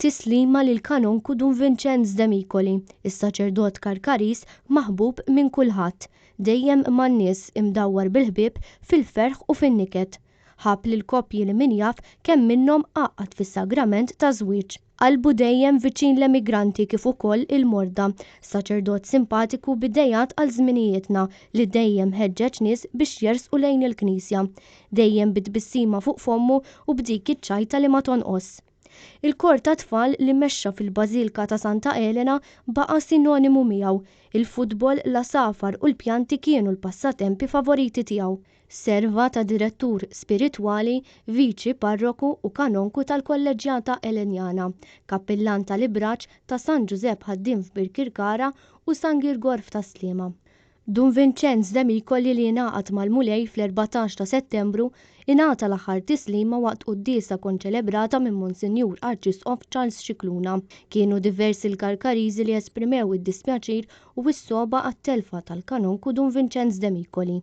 Tislima lill-Kanonku Dun Vinċenz Demicoli, is-saċerdot Karkariż maħbub minn kulħadd, dejjem man-nies, imdawwar bil-ħbieb fil-ferħ u fin-niket. Ħabb lill-koppji li min jaf kemm minnhom għaqqad fis-sagrament taż-żwieġ. Qalbu dejjem viċin l-emigranti kif ukoll il-morda. Saċerdot simpatiku b'ideat għal żminijietna li dejjem ħeġġeġ nies biex jersqu lejn il-Knisja. Dejjem bi tbissima fuq fommu u b'dik iċ-ċajta li ma tonqosx. Il-kor tat-tfal li mexxa fil-Bażilka ta' Santa Elena baqa' sinonimu miegħu. Il-futbol, l-għasafar u l-pjanti kienu l-passatempi favoriti tiegħu. Serva ta' direttur spiritwali, viċi parroku u kanonku tal-Kolleġġjata Elenjana, kappillan tal-Ibraġ ta' San Ġużepp Ħaddiem f'Birkirkara u San Girgor f'Tas-Sliema. Dun Vinċenz Demicoli li ingħaqad mal-Mulej fl-14 ta' Settembru ingħata l-aħħar tislima waqt quddiesa konċelebrata minn Monsinjur Arċisqof Charles Scicluna. Kienu diversi l-Karkariżi li esprimew id-dispjaċir u s-sogħba għat-telfa tal-Kanonku Dun Vinċenz Demicoli.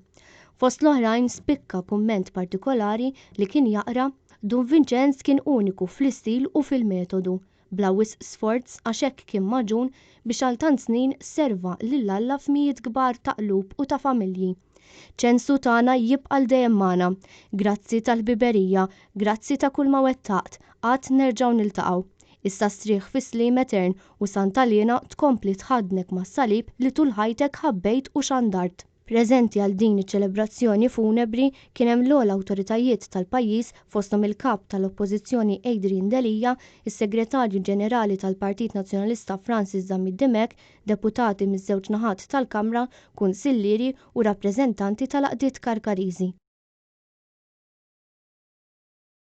Fost l-oħrajn spikka kumment partikolari li kien jaqra, Dun Vinċenz kien uniku fl-istil u fil-metodu. bla wisq sforz għax hekk kien magħġun biex għal tant snin serva lil Alla f'mijiet kbar ta' qlub u ta' familji. Ċensu tagħna jibqa' 'l dejjem magħna. Grazzi tal-ħbiberija, grazzi ta' kull ma wettaqt, għad nerġgħu niltaqgħu. Issa strieħ fis-sliem etern u Santa Liena tkompli tħaddnek mas-salib li tul ħajtek ħabbejt u xandart. Preżenti għal din iċ-ċelebrazzjoni funebri kien hemm l-ogħla awtoritajiet tal-pajjiż fosthom il-Kap tal-Oppożizzjoni Adrian Delia, is-Segretarju Ġenerali tal-Partit Nazzjonalista Francis Zammit Dimech, deputati miż-żewġ naħat tal-Kamra, kunsillieri u rappreżentanti tal-għaqdiet Karkariżi.